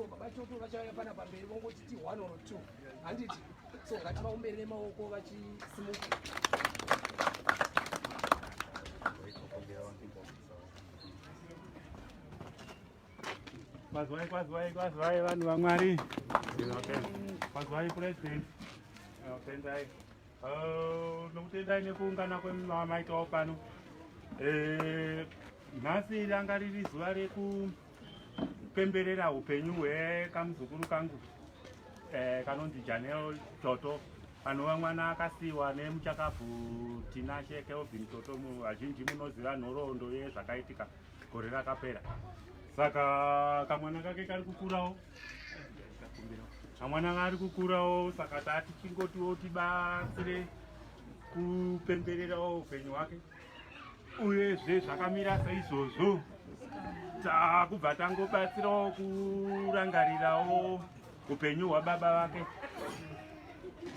So baba Choto vachauya pana pamberi vongoti ti 1 or 2, handiti? So ngativaombere maoko vachisimuka. Kwazwai, kwazwai, kwazwai vanhu vaMwari. Kwazwai President. Tendai. Nokutendai nekuungana kwemaitawo pano. Nhasi ranga riri zuva rekupemberera upenyu hwekamuzukuru kangu kanonzi Janel Toto, anova mwana akasiyiwa nemuchakabvu Tinashe Kelvin Toto. Vazhinji munoziva nhoroondo yezvakaitika gore rakapera. Saka kamwana kake kari kukurawo, kamwana kari kukurawo, saka tati chingotiwo tibatsire kupembererawo upenyu hwake. Uyezve zvakamira saizvozvo, takubva tangobatsirawo kurangarirawo upenyu hwababa vake,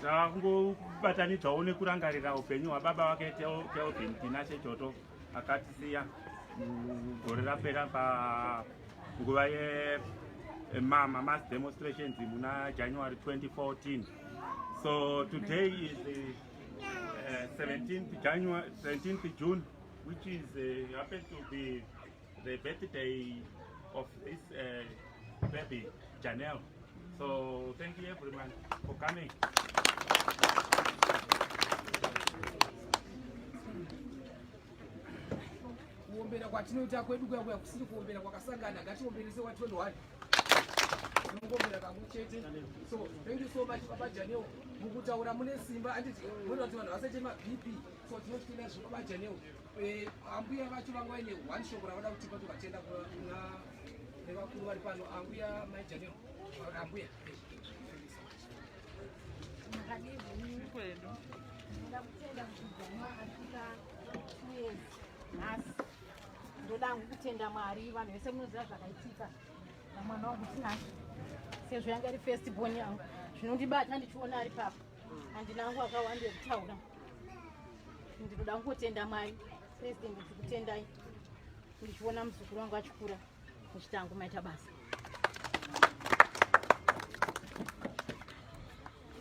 takungobatanidzawo nekurangarira upenyu hwababa vake Kelvin Tinashe Choto, akatisiya gore rapera panguva yemama mass demonstrations muna January 2014. So today is the 17th January, 17th June, which is happens to be the birthday of this baby Janelle. So thank you everyone for coming. Kuombera kwatinoita kwedu kuya kuya kusiri kuombera kwakasangana, ngatiomberese wa 21, tinongombera kamwe chete. So thank you so much, baba Janel. Mukutaura mune simba, anditi? Munoita kuti vanhu vasaite maBP, so tinotenda zvo, baba Janel. Ambuya vacho vanga vaine one shoko ravada kutipa, tovatenda kuna nevakuru vari pano. Ambuya mai Janel, ambuya. Kwedu ndoda kutenda kuti Jama asvika 2 years nhasi. Ndoda hangu kutenda Mwari. Vanhu vese munoziva zvakaitika namwana wangu Tinashe, sezvo yanga iri first born yangu. Zvinondibata ndichiona ari papa. Handina hangu akawanda ekutaura, ndinoda kungotenda Mwari. President, ndikutendai ndichiona muzukuru wangu achikura, muchitangu maita basa.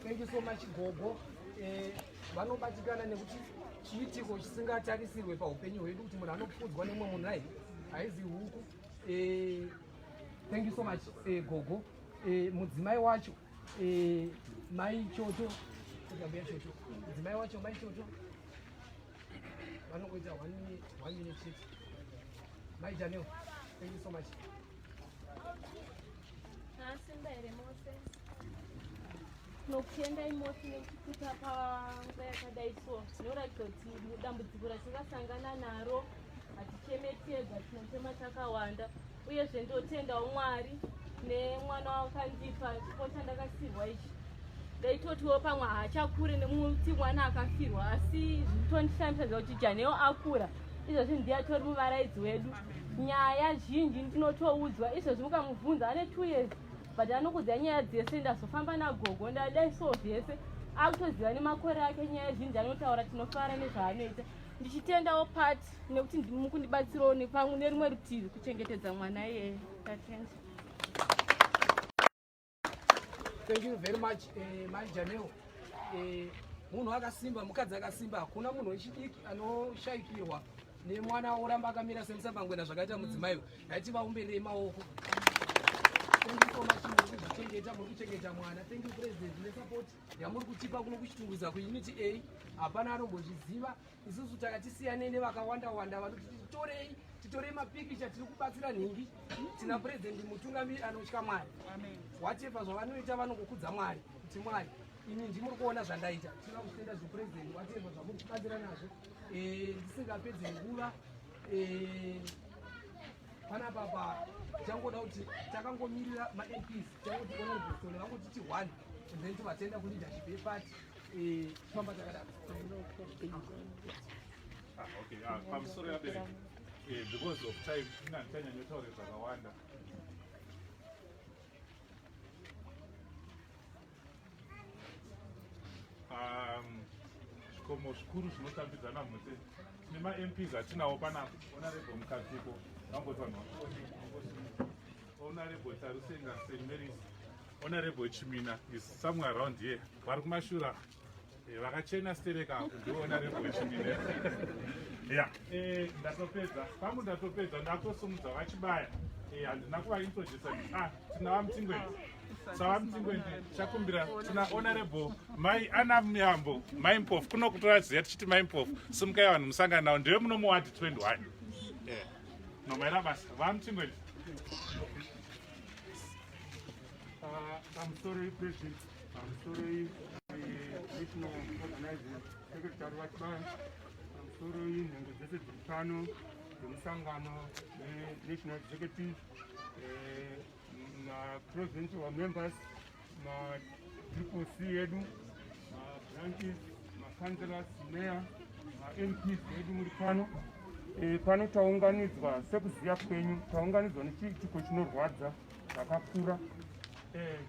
Thank you so much, gogo. Vanobatikana nekuti chiitiko chisingatarisirwe paupenyu hwedu kuti munhu anopfuudzwa nemumwe munhu ai haizi huku. Thank you so much, gogo. Mudzimai wacho, mai Choto, ambuya Choto, mudzimai wacho mai Choto vanongoita one minute, one minute chete. Mai Janel, thank you so much. Masimba here mose? Nokutendai mose nekuti panguva yakadai so zvinoratidza kuti dambudziko ratingasangana naro haticheme tega, tinochema takawanda. Uyezve ndotendawo Mwari nemwana wakandipa, chipo chandakasirwa ichi. Ndaitotiwo pamwe haachakure nemuti mwana akafirwa, asi zvitondishamisa kuti Janeo akura izvozvi ndiye atori muvaraidzi wedu. Nyaya zhinji ndinotoudzwa izvozvi, mukamubvunza ane 2 years but anokudza nyaya dzese, ndazofamba nagogo, ndadai so, zvese akutoziva nemakore ake. Nyaya zhinji anotaura, tinofara nezvaanoita. Ndichitendawo pati nekuti mukundibatsirawo nepamwe nerimwe rutivi kuchengetedza mwana iyeye. Tatenda. Thank you very much, mai Janel. Munhu akasimba, mukadzi akasimba. Hakuna munhu wechidiki anoshayikirwa nemwana oramba akamira semusambangwena zvakaita mudzimai. Ngaiti vaomberei maoko. Thank you so much, muri kuzvichengeta, muri kuchengeta mwana. Thank you, President, nesupport yamuri kutipa kuno kuChitungwiza kuUnit A. Hapana anombozviziva, isusu takatisiyanei nevakawanda wanda vanoti titorei titorei mapikicha, tiri kubatsira nhingi. Tina President mutungamiri anotya Mwari. Whatever zvavanoita vanongokudza Mwari kuti Mwari imi ndimuri kuona zvandaita. Tinoda kutenda zvePresident, whatever zvamuri kubatsira nazvo. Ndisingapedze nguva, panapa pa tichangoda kuti takangomirira maMPs, tichangoti Honorable Sole vangotiti one and then tovatenda kuleadership yeparty, tifamba takadaro. Ah, okay. Ah, pamusoro yabereki, because of time ina ndichanyanyotaure zvakawanda. Zvikomo zvikuru zvinotambidzana mhute. Tine maMPs atinawo panapa. Honorable Mukadziko vangoti vanhu. Honorable Tarusenga St. Mary's, Honorable Chimina is somewhere around here. Vari kumashura eh, vakachena stereka ndiwo Honorable Chimina. Yeah, eh, ndatopedza pangu ndatopedza ndakutosumudza vachibaya eh, handina kuvaintrodusa ah, tina vamutingwende savamutingwende chakumbira tina Honorable Mai Ana Muyambo Mai Mpofu kuno kutoraziva tichiti Mai Mpofu simukai vanhu musangana navo ndive muno muwadi 21 eh, nomaira basa vamutingwende. Pamusoro president, pamusoro national organizing secretary vachibaya, pamusoro nhengo dzese dziri pano dzemusangano nenational executive, maprovincial members, matriple C yedu, mabranches, macouncillors, mayor, maMPs edu muri pano. Pano taunganidzwa sekuziva kwenyu, taunganidzwa nechiitiko chinorwadza zvakakura.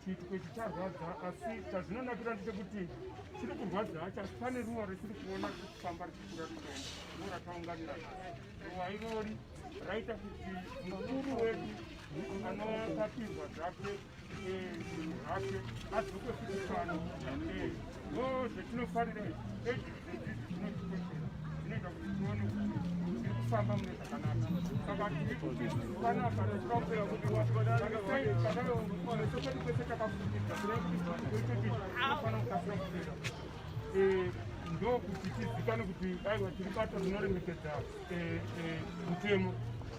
Chiitiko ichi charwadza, asi chazvinonakira ndechekuti chiri kurwadza hacho, asi pane ruwa risiri kuona riri kufamba richikura richienda, ruwa rataunganira. Ruwa irori raita kuti mukuru wedu anotapirwa zvake zvinhu zvake adzoke futi pano. Ndo zvetinofarira izvi, edzidzi dzinotikoshera, dzinoita kuti tione kuti tiri kufamba mune zvakanaka. Saka tiri kuti panapa tichida kupera kuti kwedu kwese takafukidza kureva kuti chiitiko ichochi chinofanira kukasira kupera, ndokuti tizikanwe kuti aiwa, tiri bato rinoremekedza mutemo.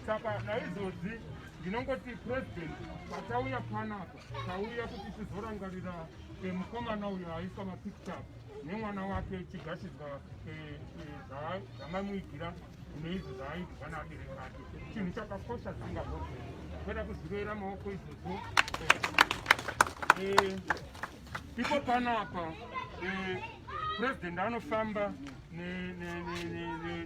Saka naizvozvi ndinongoti president, patauya panapa tauya kuti tizorangarira mukomana uyo aiswa mapicture nemwana wake chigashidzwa zvamamuigira neizvo zvaaigwa naabereki ake, chinhu chakakosha zvisingabobveri kweda kuzvirovera maoko izvozvo. Ipo panapa president anofamba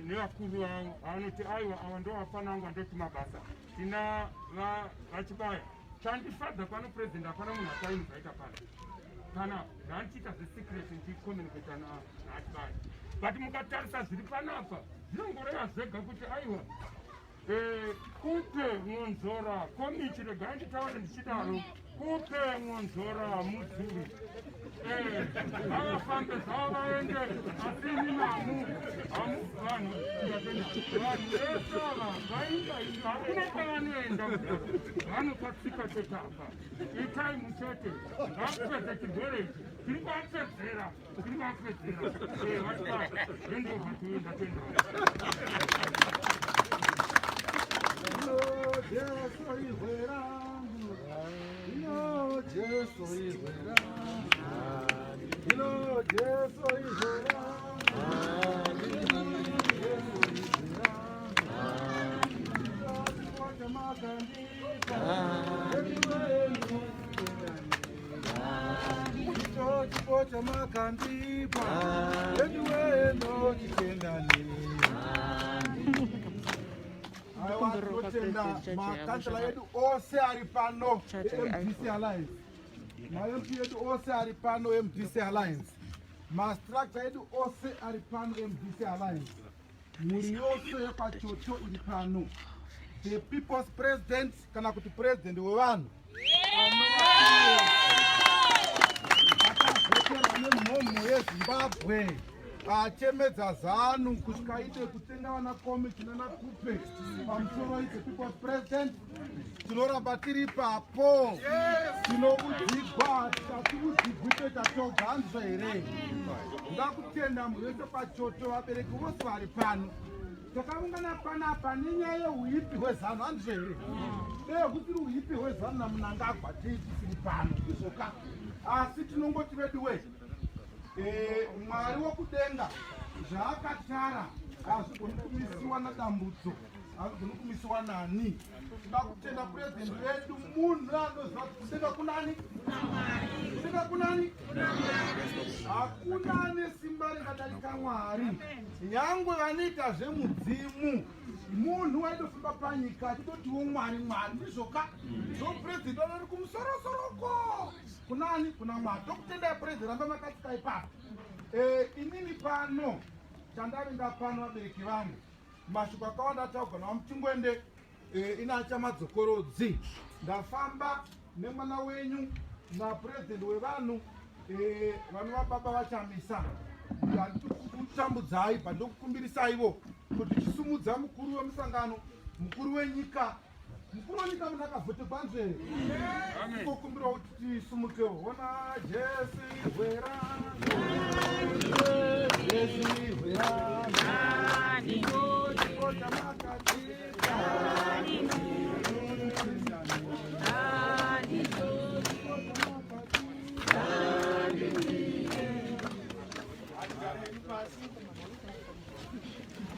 nevakuru vavo vanoti aiwa, ava ndo vafanangu andoti mabasa. Tina vachibaya, chandifadza pano president, hapana munhu atainvaita pano panapa ndandichiita zvesecret ndichicommunicata naachibaya, but mukatarisa zviri panapa zvinongoreva zvega kuti aiwa, kupe Mwonzora komichi, regai nditaure ndichidaro, kupe Mwonzora mudzuri ngavafambe zvavo vaende, asi imi mamu vanhu vanhu vese ava vainga hakuna kwavanoenda, vanopatsika chete apa. Itai muchete, ngapedze chirwere ichi, tiri kuapedzera, tiri kuapedzera vachiva endova toenda toenda. Jesu izwe rangu, ino Jesu izwe rangu, ino Jesu izwe rangu, Jesu izwe rangu, chamakandipa icho chipo chamakandipa veduwe ndochitendani. Aiwa, tinotenda makansela edu ose ari pano eMDC Alliance, maMP edu ose ari pano MDC Alliance, mastructure edu ose ari pano MDC Alliance, mhuri yose yekwaChoto iri pano, the people's president kana kuti president wevanhu akavhoterwa nemhomho yeZimbabwe, achemedza ZANU kusvika ide kutenga vana Komichi nana Kupe. Pamusoro, the people's president, tinoramba tiri ipapo, tinoudzigwa tatiudzigwi toita toga, handizvo here? Ndakutenda mhuri yose kwaChoto, vabereki vose vari pano. Takaungana panapa nenyaya yeuipi hweZANU, handizvo here? Dee husiri uipi hweZANU naMunangagwa tii tisiri pano izvoka, asi tinongoti veduwe, Mwari wokudenga zvaakatara hazvigoni kumisiwa nadambudzo, hazvigoni kumisiwa nani. Toda kutenda purezidendi vedu, munhu anoziva kuti kudenga kunani, kudenga kunani, hakuna ane simba ringadarika Mwari, nyangwe vanoita zvemudzimu. Munhu waidofamba panyika achitotiwo Mwari, Mwari, ndizvoka? So purezidendi vanori kumusorosoroko kunani? Kuna Mwari. Tokutendai purezidendi, ramba makatsika ipapo. Inini pano chandavinga pano, vabereki vangu, mashoko akawanda ataugwa naVaMutingwende. Eh, ina chamadzokorodzi ndafamba nemwana wenyu napurezidendi wevanhu eh, vanova baba vachamisa. Handikutambudzai but ndokukumbirisaivo kuti chisumudza mukuru wemusangano, mukuru wenyika, mukuru wenyika munhu akavhotegwa nzvere, kokumbirawo kuti tisumukewo. Hona Jesi hwera, Jesi hwera,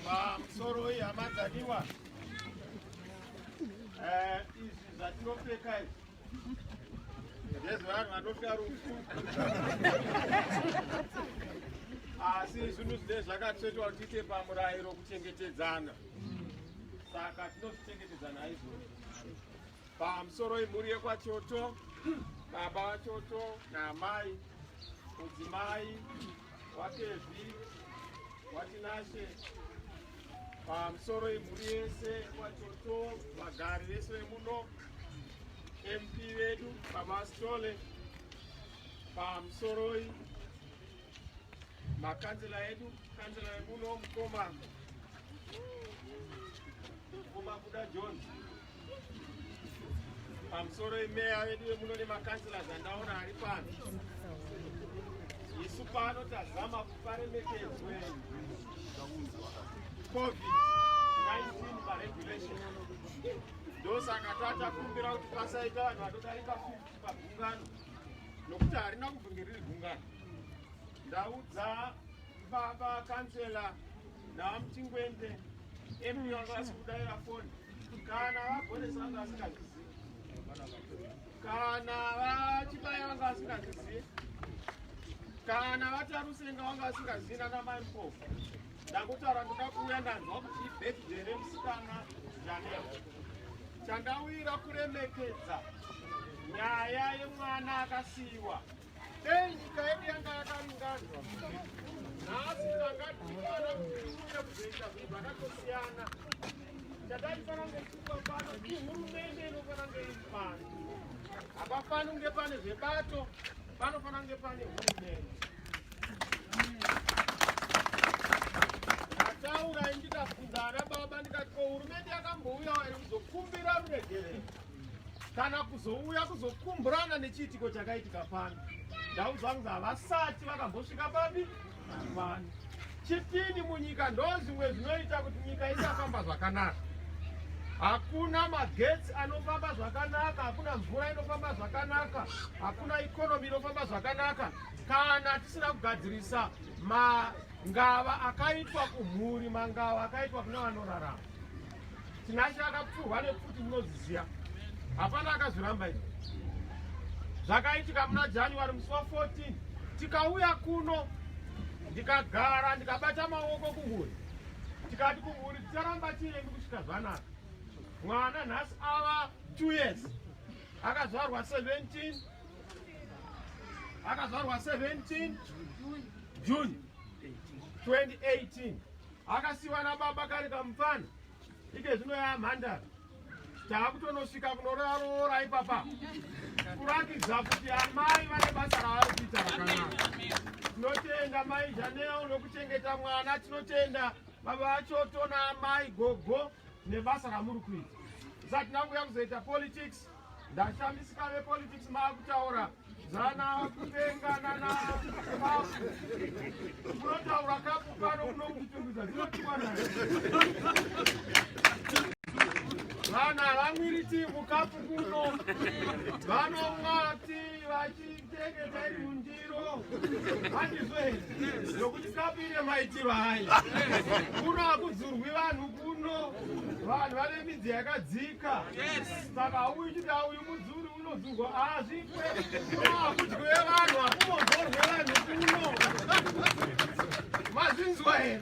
Pamusoro hama dzadiwa, izvi zvatinopfeka izvi ndezvevanhu vanofya rufu, asi zvinhu zvine zvakatsvetwa kuti tiite pamurayiro kuchengetedzana, saka tinozvichengetedza naizvozvo. Pamusoro imhuri yekwaChoto, baba vaChoto naamai, mudzimai waKezvi waTinashe. Pamusoro imhuri yese kwaChoto, vagari vese vemuno, MP vedu baba Stole. Pamusoroi makanzela edu, kanzela emuno mukoma mukoma Buda John. Pamusoro imeya vedu vemuno nemakanzela zvandaona ari pano. Isu pano tazama kuparemekedzwe COVID-19 maregulation, ndosaka tatakumbira kuti pasaita vanhu vanodarika 50 pagungano, nokuti harina kubvunge riri gungano. Ndaudza baba kansela naMuchingwende, MP vanga vasi kudaira foni, kana vagonesa vanga vasingazvizivi, kana vachibaya vanga vasingazvizivi, kana vatarusenga vanga vasingazivi, nana mai Mpofu. Ndakutaura ndoda kuuya, ndanzwa kuti ibirthday remusikana Janel. Chandauyira kuremekedza nyaya yemwana akasiyiwa. Dei nyika yedu yanga yakaringana nhasi, tanga tichifana kuti tiuye kuzoita zvinhu zvakatosiyana. Chataifanira kunge tichiitwa pano ihurumende inofanira kunge iri pano. Hapafani kunge pane zvebato, panofanira kunge pane hurumende. Ndataura ndikabvunza ana baba ndikati, ko hurumende yakambouyawo here kuzokumbira ruregerero kana kuzouya kuzokumburana nechiitiko chakaitika pano? Ndaudzwa kunzi havasati vakambosvika papi pano. Chipini munyika ndo zvimwe zvinoita kuti nyika isafamba zvakanaka. Hakuna magetsi anofamba zvakanaka, hakuna mvura inofamba zvakanaka, hakuna economy inofamba zvakanaka kana tisina kugadzirisa mangava akaitwa kumhuri, mangava akaitwa kune vanorarama. Tinashe akapfurwa nepfuti, munoziziya, hapana akazviramba. Izvi zvakaitika muna January musi wa14. Tikauya kuno, ndikagara, ndikabata maoko kumhuri, tikati kumhuri ticharamba tiemi kusvika zvanaka. Mwana nhasi ava 2 years, akazvarwa 17, akazvarwa 17 June 2018, akasiwa nababa kari kamufana. Ike zvino yamhandara, taakutonosvika kunoroora ipapa, kurakidza kuti amai vane basa ravari kuita rakanaka. Tinotenda mai Janel nokuchengeta mwana, tinotenda baba vachoto naamai gogo nebasa ramuri kuita. Isati nanguya kuzoita politics, ndashamisika vepolitics maakutaura zvana kupenga nana munotaura kapu pano kuno kuchitungwiza dzinotiwa nayo. Vanhu havamwiri tii mukapu kuno, vanomwa tii vachitengeta iri mundiro, handizvo here? Nokuti kapu ine maitiro ayo. Kuno hakudzurwi vanhu kuno, vanhu vane midzi yakadzika, saka hauyi chiti auyu mudzuri unodzurwa, hazvitwe kuno. Hakudyiwe vanhu, hakumodzorwe vanhu kuno, mazvinzwa here?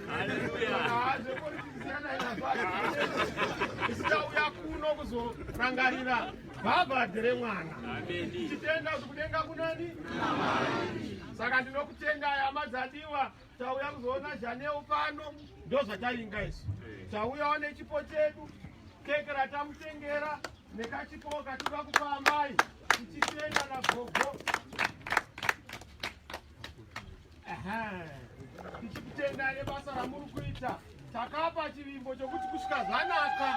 Zvepolitiki nazvo. Tauya kuno kuzorangarira bhabhadhi remwana, tichitenda kuti kudenga kunani. Saka ndinokutendai hama dzadiwa. Tauya kuzoona Janeu pano, ndo zvatainga isu. Tauyawo nechipo chedu. Keke ratamutengera nekachipo katinoda kupa amai tichitenda nagogo. Tichikutendai nebasa ramuri kuita. Takapa chivimbo chokuti kusvika zvanaka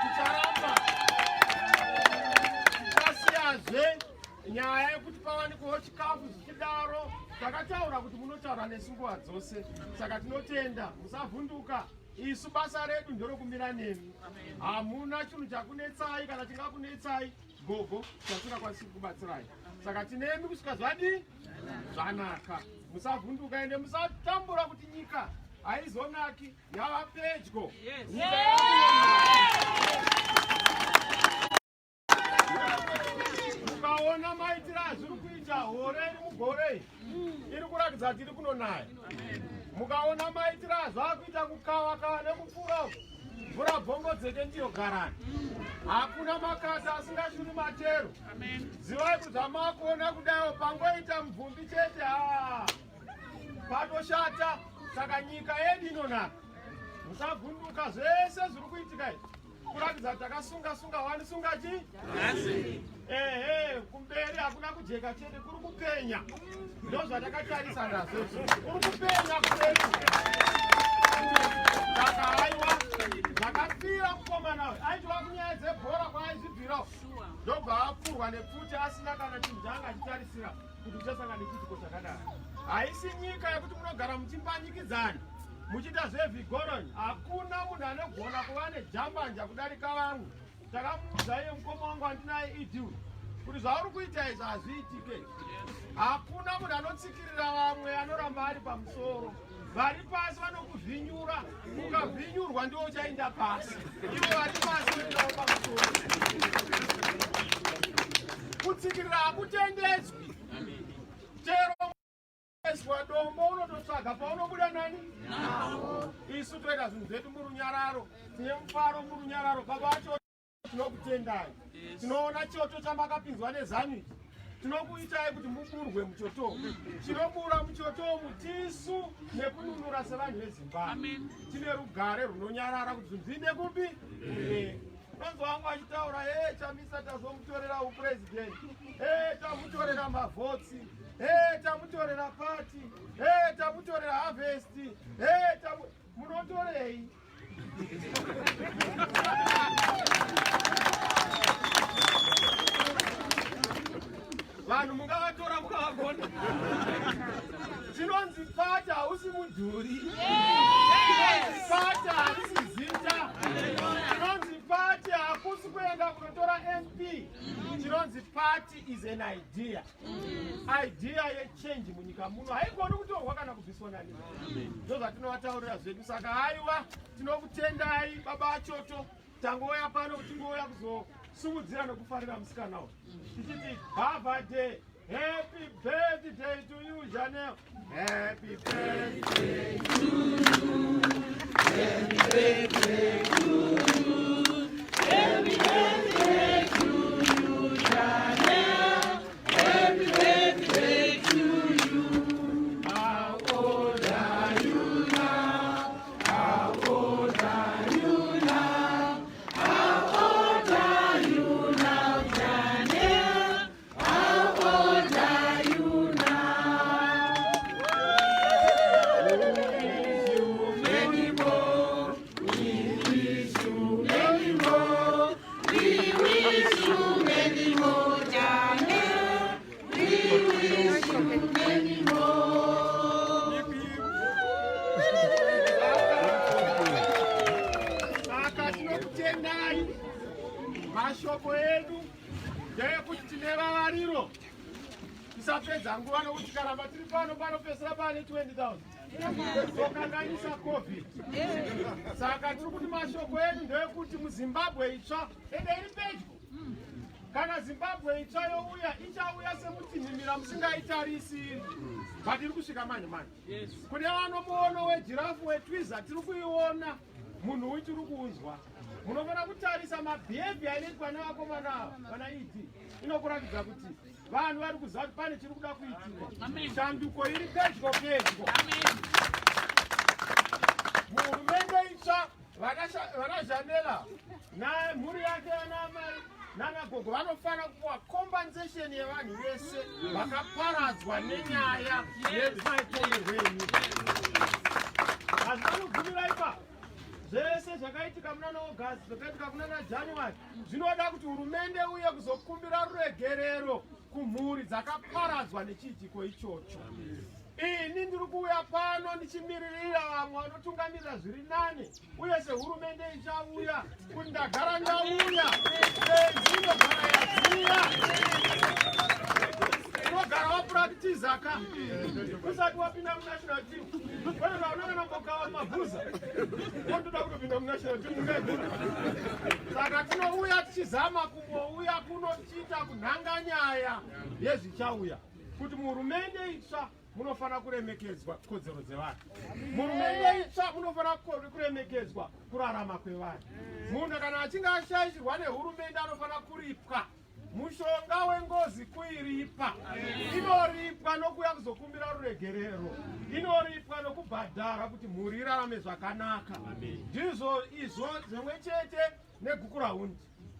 ticharamba tichasiyazve nyaya yekuti pawanikwewo chikafu zvichidaro. Takataura kuti munotaura nesu nguva dzose, saka tinotenda. Musavhunduka, isu basa redu nderokumira nemi. Hamuna chinhu chakunetsai kana chingakunetsai gogo chatingakwanisi kukubatsirai, saka tinemi kusvika zvadii zvanaka. Musavhunduka ende musatambura kuti nyika haizonaki, yava pedyo. Mukaona maitiro azviri kuita, hore iri mugore iri kuratidza kuti iri kunonaya. Mukaona maitiro azvakuita, kukawa kawa nekupfuura mvura bvongodzeke ndiyo garani, hakuna makasa asingashuri matero. Zivai kuti zvamakuona kudaiwo pangoita mubvumbi chete, ha, patoshata. Saka nyika yedu inonaka, musavhunduka. Zvese zviri kuitika izvi kuratidza kuti takasunga sunga wani sunga chi ehe, kumberi hakuna kujeka chete, kuri kupenya. Ndo zvatakatarisa nazvo, kuri kupenya kumberi. Saka haiwa, zvakapfira mukomana uyu aitova kunyaya dzebhora kwaaizvibvirawo, ndobva apfurwa nepfuti asina kana chinhu chaanga achitarisira kuti uchasangana nechiitiko chakadaro. Haisi nyika yekuti munogara muchimbanyikidzana muchiita zvevhigoroni. Hakuna munhu anogona kuva nejambanja kudarika vamwe. Takamuudza iye mukoma wangu andinaye idiu kuti zvauri kuita izvi hazviitike. Hakuna munhu anotsikirira vamwe anoramba ari pamusoro. Vari pasi vanokuvhinyura, ukavhinyurwa ndiwo uchaenda pasi, ivo vari pasi voendawo pamusoro. Kutsikirira hakutendedzwi. Chero iswa dombo unototsvaga paunobuda nani. Isu toita zvinhu zvedu murunyararo, tine mufaro murunyararo. Baba vacho tinokutendai, tinoona choto chamakapinzwa nezanu ichi, tinokuitai kuti muburwe muchoto. Tinobura muchoto umu tisu nekununura sevanhu veZimbabwe. Tine rugare runonyarara kuti zvinhu zviinde kupi kumberi. Unonzwa wangu achitaura, e Chamisa tazomutorera upurezidendi, e tamutorera mavhotsi, e tamutorera pati, e tamutorera harvest, e tamu munotorei? Vanhu mungavatora mukavagona. Chinonzi pati hausi mudhuri, chinonzi pati harisi zita, chinonzi pati hakusi kuenda kunotora MP. Chinonzi party is an idea, idea yechange munyika muno haigoni kutorwa kana kubviswa nani. Ndo zvatinovataurira zvedu. Saka haiwa, tinokutendai baba achoto. Tangouya pano kuti tingouya kuzosumudzira nekufarira musikana uyu, tichiti birthday, happy birthday to you Janel, happy birthday to you, happy birthday to you, happy birthday to you Janel, happy birthday to you. How old are you now? How old are you now? How old are you now, Janel? How old are you now? We wish you many more. We wish you many more. We wish you many more, Janel. We wish you many more. Saka tinokutendai. Mashoko edu ndeyekuti tine vavariro, tisapedza nguva nokuti tikaramba tiri pano panopedzisira paane 20,000 tokanganisa COVID. Saka tiri kuti mashoko edu ndeyekuti muZimbabwe itsva ende iri pedyo. Kana Zimbabwe itsva youya, ichauya semutinhimira musingaitarisiri, but iri kusvika manje manje. Kune vano muono wegiraffe, wetwiza, tiri kuiona. Munhu uyu tiri kuunzwa, munofanira kutarisa mabehaviour inoitwa nevakomana ava vana ED, inokuratidza kuti vanhu vari kuziva kuti pane chiri kuda kuitika. Shanduko iri pedyo pedyo. Muhurumende itsva, vana Janela. Namhuri yake ana amai nana gogo vanofanira kupuwa compensation yevanhu vese vakaparadzwa nenyaya yematongerwo enyika. Asi vanogumira ipapo. Zvese zvakaitika munana August, zvakaitika kunana January zvinoda kuti hurumende uye kuzokumbira ruregerero kumhuri dzakaparadzwa nechiitiko ichocho. Ini ndiri kuuya pano ndichimiririra vamwe vanotungamirira zviri nani uye sehurumende ichauya kuti ndagara ndauya benzi inogara yaziya unogara wapurakitiza ka usati wapinda munational team kwete zvaunongana mbokawa mabhuza ondoda kutopinda munational team ungaigona saka tinouya tichizama kungouya kuno tichiita kunhanga nyaya yezvichauya kuti muhurumende itsva munofanira kuremekedzwa kodzero dzevanhu muhurumende itsva munofanira kuremekedzwa kurarama kwevanhu munhu kana achinge ashaishirwa nehurumende anofanira kuripwa mushonga wengozi kuiripa inoripwa nokuuya kuzokumbira ruregerero inoripwa nokubhadhara kuti mhuri irarame zvakanaka ndizvo izvo zvimwe chete negukurahundi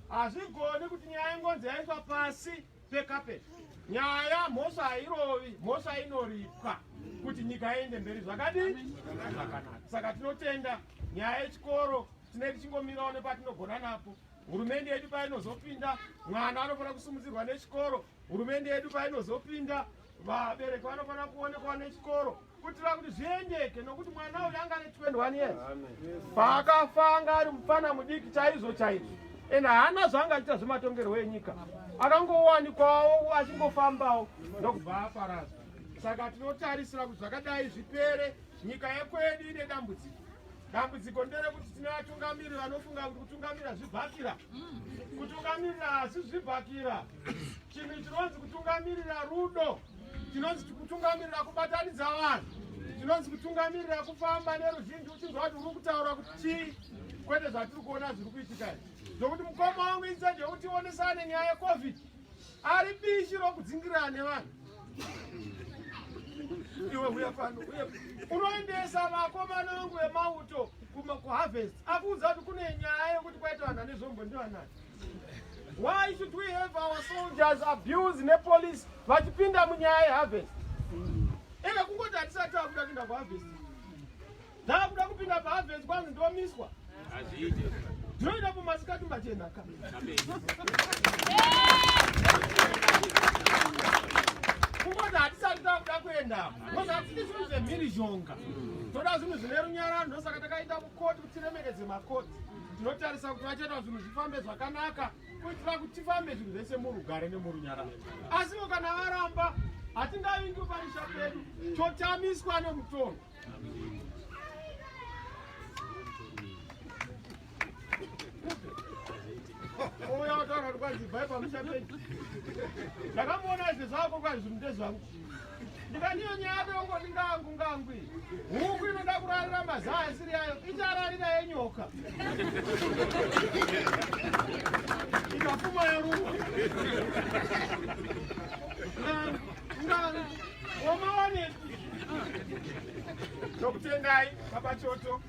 hazvigoni kuti nyaya yengonzi yaiswa pasi pekapeti nyaya mhosva hairovi mhosva inoripwa kuti nyika iende mberi zvakadii zvakanaka saka tinotenda nyaya yechikoro tinenge tichingomirawo nepatinogona napo hurumende yedu painozopinda mwana anofanira kusimudzirwa nechikoro hurumende yedu painozopinda vabereki vanofanira kuonekwa nechikoro kuitira kuti zviendeke nokuti mwana uyu anga ane 21 years paakafa anga ari mupfana mudiki chaizvo chaizvo and haana zvaanga achiita zvematongerwo enyika akangowanikwawo achingofambawo ndokubva aparadzwa saka tinotarisira kuti zvakadai zvipere nyika yekwedu ine dambudziko dambudziko nderekuti tine vatungamiri vanofunga kuti kutungamira zvibhakira kutungamirira hasi zvibhakira chinhu chinonzi kutungamirira rudo chinonzi kutungamirira kubatanidza vanhu chinonzi kutungamirira kufamba neruzhinji uchinzwa kuti uri kutaura kuti chii kwete zvatiri kuona zviri kuitika izvi zvokuti mukoma wangu instead yekuti tionesane nyaya yecovid ari bishi rokudzingirira nevanhu iwe uya pano uye unoendesa vakomana vangu vemauto kuharvest akuudza kuti kune nyaya yekuti kwaita vanhu vane zvombo ndivanani Why should we have our soldiers abuse nepolice vachipinda munyaya yeharvest? Ega kungoti hatisati takuda kuinda kuharvest. Takuda kupinda paharvest kwanzi ndomiswa. Hazviite. Ndinoenda kumasikati machena ka. Kungoti hatisati takuda kuenda. Because hatidi zvinhu zvemhirizhonga. Toda zvinhu zvine runyararo ndosaka takaita kukoti kuti tiremekedze makoti. Tinotarisa kuti vachaita zvinhu zvifambe zvakanaka kuitira kuti tifambe zvinhu zvese murugare nemurunyararo. Asiwo kana varamba hatingavingi pamusha pedu totamiswa nemutongo. Ouya wataura kuti kwanzi ibvai pamusha penyu. Ndakamuona izvi zvako kwanzi zvinhu ndezvangu. Ndikaniyo nyaya yako yongoti ngangu ngangu iyi. Huku inoda kurarira mazai asiri ayo ichararira yenyoka. Ikafuma yorumwa. Ngangu ngangu womawanepi? Tokutendai baba Choto,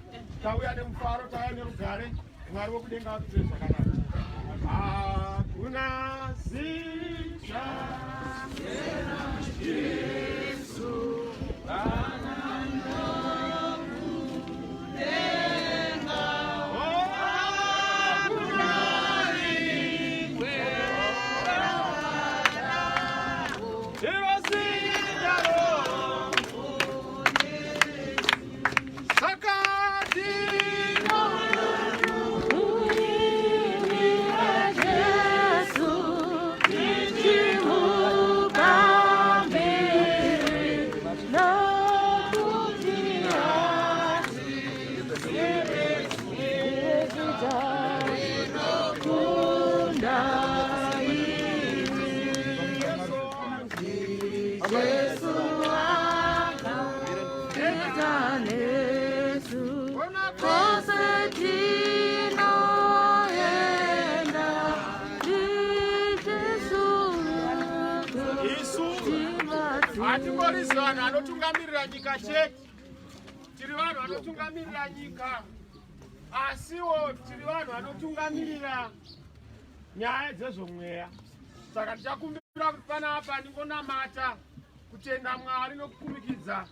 tauya nemufaro, tauya nerugare. Mwari wekudenga vakuitire zvakanaka. Hakuna zita Jesu Hatingorisi vanhu vanotungamirira nyika chete, tiri vanhu vanotungamirira nyika. Asiwo tiri vanhu vanotungamirira nyaya dzezvomweya, saka tichakumbira kuti panapa ndingonamata kutenda Mwari nokukumikidza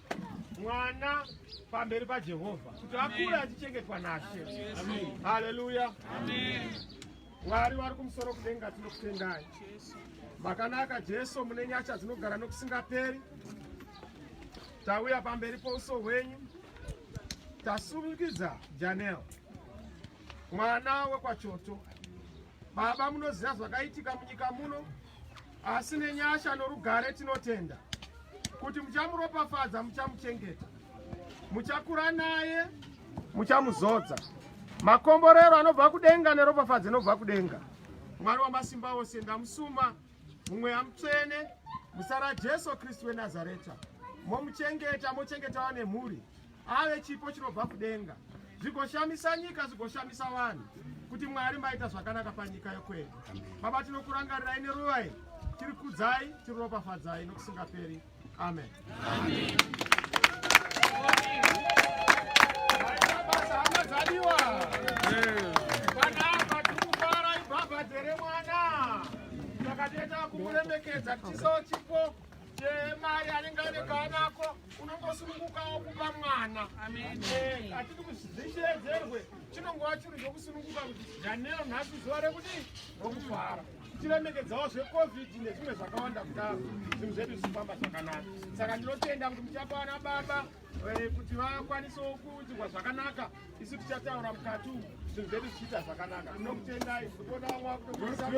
mwana pamberi paJehovha kuti akure achichengetwa naShe. Haleluya. Mwari vari kumusoro kudenga, tinokutendai. Makanaka Jesu, mune nyasha dzinogara nokusingaperi. Tauya pamberi pouso hwenyu, tasumikidza Janel, mwana wekwaChoto. Baba, munoziva zvakaitika munyika muno, asi nenyasha norugare tinotenda kuti muchamuropafadza, muchamuchengeta, muchakura naye, muchamuzodza makomborero anobva kudenga neropafadzo inobva kudenga. Mwari wamasimba ose, ndamusuma mumweya mutsvene muzita raJesu Kristu weNazareta, momuchengeta, mochengetawo nemhuri, ave chipo chinobva kudenga, zvigoshamisa nyika, zvigoshamisa vanhu kuti Mwari maita zvakanaka panyika yokwedu. Baba, tinokurangarirai neruva iri, tiri kudzai, tiri ropafadzai nokusingaperi. Amen. Basa hama dzadiwa. Panapa tiri kufara, ibhabhadhe remwana. Saka toita kumuremekedza tichisawo chipo chemari. Anenge ane kaanako unongosunungukawo kupa mwana. Hatidi kuti zvisheedzerwe, chinongova chinhu chokusununguka kuti Janel nhasi zuva rekuti rokufara, tichiremekedzawo zveCovid nezvimwe zvakawanda kudaro, zvinhu zvedu zvichifamba zvakanaka. Saka ndinotenda kuti muchapa vana baba kuti vakwanisewo kuitirwa zvakanaka. Isu tichataura mukati umu, zvinhu zvedu zvichiita zvakanaka. Tinokutendai kuona vamwe vakutokuisa.